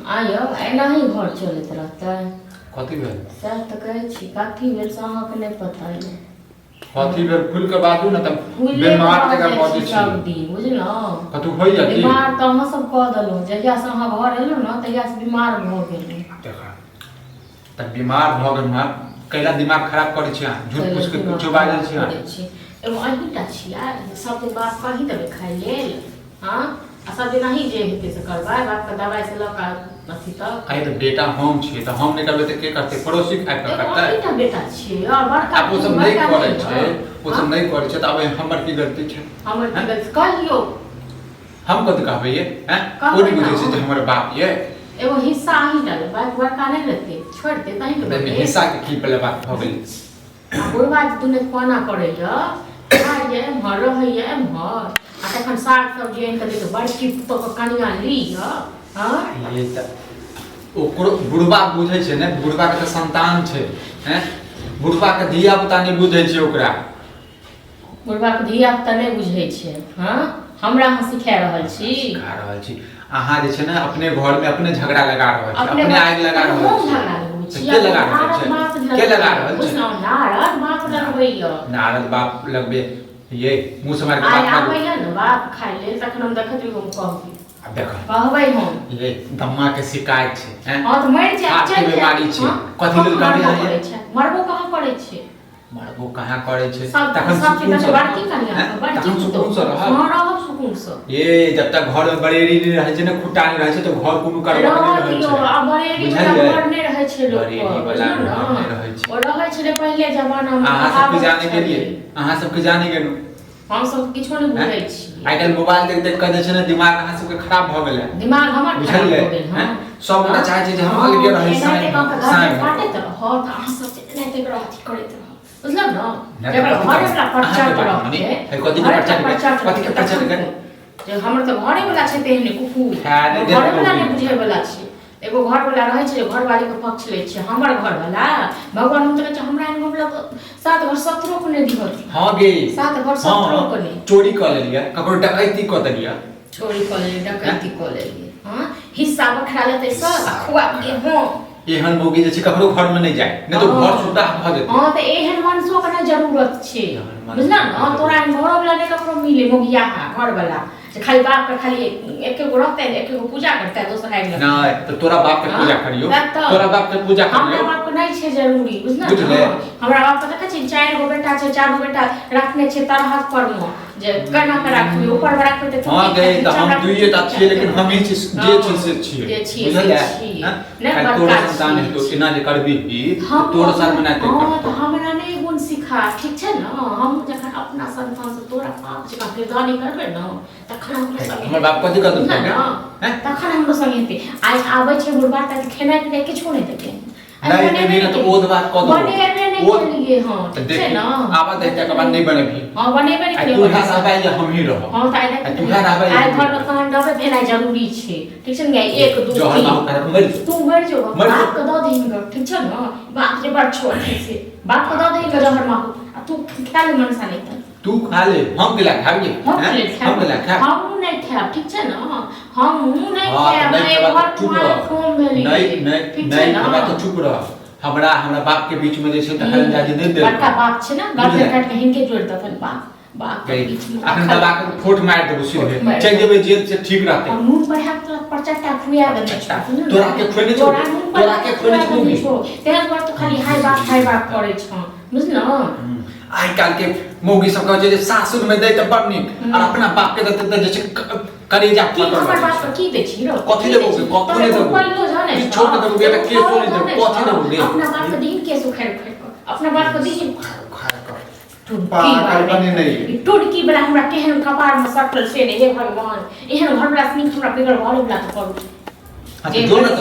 आयौ एनाही घर चलैत रहतै? कथी भेल? सएह तऽ कहै छी, कथी भेल से अहाँके नहि पता यऽ। कथी भेल, खुलि कऽ बाजू ने तऽ। खुले बेमार जकाँ बजै छी। सब दिन बुझलहुँ। कतहु होइए की? बीमार तऽ अहाँ सब कऽ देलहुँ। जहियासँ अहाँ घर एलहुँ ने, तहियासँ बीमार भऽ गेलहुँ। देख तऽ बीमार भऽ गेल हँ, कैला दिमाग खराब करै छी अहाँ? झूठ फूस के कुछो बाजै छी अहाँ। करै छी। एगो अहीँटा छियै, सब दिन बाप कहीं देबै खाइ लेल? हँ, आ सब दिन अहीं जे हेतै से करबै, बापके दवाइसँ लऽ कऽ अथी तक। आइ तऽ बेटा हम छियै, तऽ हम नहि करबै तऽ के करतै? पड़ोसी आबि कऽ एगो करतै? अहीँटा बेटा छियै आओर बड़का आब ओ सब नहि बड़का करै नहि छै। यऽ। ओ सब नहि करै छै तऽ आब हमर की गलती छै? हमर की गलती कहियौ? हम कथी कहबै ये? हैं, ओ कहबै नहि बुझै छै ने। जे हमर बाप ये। एगो हिस्सा अहीं टा लेबै, बड़का नहि लेतै, छोड़ि देतै अहीँके। एहिमे बदले हिस्सा के की पहिले बात भऽ गेलै? आ बुढ़वा जे दुनू कोना करैए, खाइए एम्हर, रहैए एम्हर, आ तखन साग सब्जी आनि कऽ दैत बड़की पुतोहके कनिया लिअ। हँ, ये तऽ ओकरो बुढ़बा बुझै छै ने, बुढ़बा के तऽ संतान छै। हैं, बुढ़बा के धिया पुता नहि बुझै छै ओकरा। बुढ़बाके धिया पुता नहि बुझै छै? हँ, हमरा अहाँ सिखा रहल छी? सिखा रहल छी। अहाँ जे छै ने, अपने घर में अपने झगड़ा लगा रहल छी, अपने आगि लगा रहल हम छी। झगड़ा लगबै तऽ छी? के लगा रहल नारद छै? बाप के लगा रहल छै? बुझलहुँ, नारद बाप लगबैए। नारद बाप लगबे ये, मुँह से मारि के आइ बात बाजू। आबैए ने बाप खाइ लेल, तखन हम देखैत रहियै, हम कहबै। आब देख। कहबै हम। ये दम्मा के शिकायत छै, हैं? हँ, तऽ मरि जायब। हार्ट के चलि जायब। बीमारी छै। हँ, कथी लेल कहाँ कहबै मरबो अहाँ ये? करै छै? मरबो कहाँ करै छै? मरबो कहाँ करै छै? सब तखन सब सुकून चीज से बड़की कनिया हैं? बड़की तखन सुकून से रहब। हँ, रहब सुकून से। ये जब तक घर में बरेली नहि रहै छै ने, खुट्टा नहि रहै छै, तऽ घर कोनो करबा नहि रहऽ रहै दियौ। छै। आ बरेली वाला बुझलियै? घर नहि रहै छै लोक। बरेली वाला बुझलहुँ घर नहि ने? रहै छै। ओ रहै छलै पहिले जमाना मे। अहाँ सबके कहावत जाने छलै। गेलियै, अहाँ सबके जाने गेलहुँ। हम सब किछो नहि बुझै छी। आइ काल्हि मोबाइल देख देख कऽ जे छै ने, दिमाग अहाँ सबके खराब भऽ गेलै। दिमाग हमर खराब बुझलियै? भऽ गेल? हँ। हैं? सब गोटा चाहै छै जे हम अलगे रही, एनाहिते कऽ कऽ घरमे साइन। काटैत रहत, अहाँ सब जे एनाहिते कऽ अथी करैत रहत, बुझलहुँ ने? नहि तऽ जकर कथी घरे वला करबै? परचट अहाँके बात मानी? रहतै, हे, कथी के घरे परचट वला परचट कथी के रहतै, परचट तखन जे हमर तऽ घरे वला छै तेहने कुकुर। खाय नहि देत घरे वला नहि मौगी। बुझै वला छै। एगो घर वला रहै छै जे घरवाली के पक्ष लै छै। हमर घर वला भगवान, हम तऽ कहै छै हमरा एहन घर वला तऽ सात घर सत्तरो के नहि दिहत। हँ गे। सात घर सत्तरो के नहि। चोरी कऽ लेलियै, ककरो डकैती कऽ देलियै। चोरी कऽ लेलियै, डकैती कऽ लेलियै। हँ, हिस्सा बखरा लेतै सब आ खुआ पिए। हँ, एहन मौगी जे छै, ककरो घर में नहि जाय, नहि तऽ घर सुद्धा भऽ जेतै। हँ, तऽ एहन मनसो के नहि जरूरत छै। एहन मनसो बुझल के ने? तोरा एहन घरो वला नहि ककरो मिले, मोगियाहा घर वला जे खाली बाप के खाली एके गो रहतै, एके गो पूजा करतै, दोसर आबि लगतै। नहि तऽ तोरा बाप के पूजा करियौ। हँ, तऽ तोरा बाप के पूजा हमरा करियौ। बाप के नहि छै जरूरी, बुझल बुझले? ने? हमरा बाप के देखै छी, चारि गो बेटा छै, चारि गो बेटा रखने छै तरहक पर मे, जे केना के राखबै, ऊपर मे राखबै तऽ हँ गे, तऽ हम दुइये टा छियै, लेकिन हम ही छी जे छी से छियै। जे छियै से बुझलियै? छियै। हँ? नहि, खाली बड़का तोरो संतान छियै। हेतौ, एना जे करबी हम तोरो साथ मे हँ, तऽ हमरा नहि गुण सिखा, ठीक छै ने? हम जखन अपना संतान से तोरा बाप जकाँ किरदानी करबै ने, तखन हमरो संगे हमर बाप कथी करतौ? बुझल ने? हैं? तखन हमरो संगे हेतै। आइ आबै छै बुढ़बा तऽ खेनाइ पिनाइ किछो नहि देतै। नहि देबही ने तऽ ओध बात कऽ देबौ। बनेबे नहि केलियै। हँ, तऽ ठीक छै देखी ने? आबऽ दे, तकर बाद नहि बनेबही। हँ, बनेबे नहि आइ केलियै। तू इएह रहबै या हमही रहब? हँ, तऽ आइ आइ तू इएह रहबै या आइ हमही घरमे रहब? तहन रहबै, भेनाइ जरूरी छै, ठीक छै ने? एक, दू, जहर तीन। माहौल खराब, मरि जो। तू मरि जो। मरि जो। बाप के दऽ दही ग, ठीक छै ने? बाप जे बड़ छोट छै से बाप के दऽ दही ग जहर माहौल, आ तू खा ले मनसा नहि तऽ। तू खा ले, हम केला खाबियै? हम हैं? के हम खायब? केला खायब? हमहूँ नहि खायब, ठीक छै ने? हमहूँ नहि हँ, तऽ खायब। नहि एक खेबा घर तऽ चुप कुमार रह। खोम भेलियै। नहि नहि ठीक छै नहि ने? खेबा तऽ चुप रह। हमरा हमरा बाप के बीच में जे छै दखलअंदाजी नहि देल। बड़का बाप छै ने, बुझलियै? गर्दन काटि कऽ हिनके जोड़ि देतनि। बाप बाप के गई। बीच में अखन रखल। दबा के ठोठ मारि देबो सीधे। ठोठ मारि चलि देबो। जेबै जेल से, ठीक रहतै। और नून बढ़ा के तोरा परचट्टा खुआ देने छौ, बुझलही ने? तोरा के खुएने छौ? तोरा नून तोरा बढ़ा के के खुएने खुआ छौ देने मम्मी? छौ, तें दुआरे तो खाली हाय बाप हाय बाप करै छौ, बुझलहुँ? आइ काल्हि के मौगी सब कहै छै जे सासुर में दै तऽ बड़ नीक, और अपना बाप के देतै तऽ जे छै करेजा की फटल हमर रहै बाप छै। के की दै छी रौ? कथी की देबौ दै छी? गे? कथी तोरा नहि देबौ? रुपैयो जानै किछो छौ? नहि देबौ गे, एगो केसो फलो नहि देबौ, जानै कथी छौ? देबौ गे? अपना बाप के दीन केस उखाड़ि उखाड़ि कऽ, अपना बाप के दीन। उखाड़ि कऽ। टुटकी पागल वाला बनेने ये। ई टुटकी वाला हमरा केहन कपार में सटल से ने। हे भगवान, एहन घर वाला से नीक हमरा बिगड़ घरे वाला के करू। अच्छा जो ने तऽ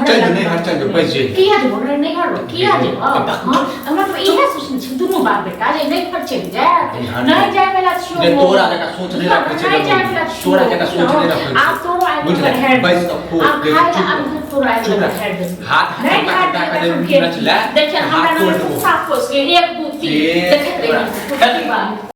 चल जो, नैहर चल जो, बचि जइहे। किया जेबो रे नैहर? किया जेबो? हाँ, हमरा तऽ इएह सोचने छी दुनू बाप बेटा जे नैहर चलि जायत। नैहर नहि जाय वाला छियौ। जे तोरा जकाँ सोच नहि रखै छै नहि रे जाय मौगी। वाला छियौ। तोरा जकाँ सोच नहि रखै छै। आब तोरो आबि बुझले? कऽ ढारि बैस कऽ खो, आब देख, खाय चुप आब रह। तोरो आबि चुप कऽ रह। ढारि देबौ। हाथ नहि हटा ढारि कऽ देबै दे, तखन फेर नच ले, देखियौ हाथ हमरा तोड़ि नाम देबौ। साफ पोस एक, दू, तीन ए, देखैत तोरा। रही।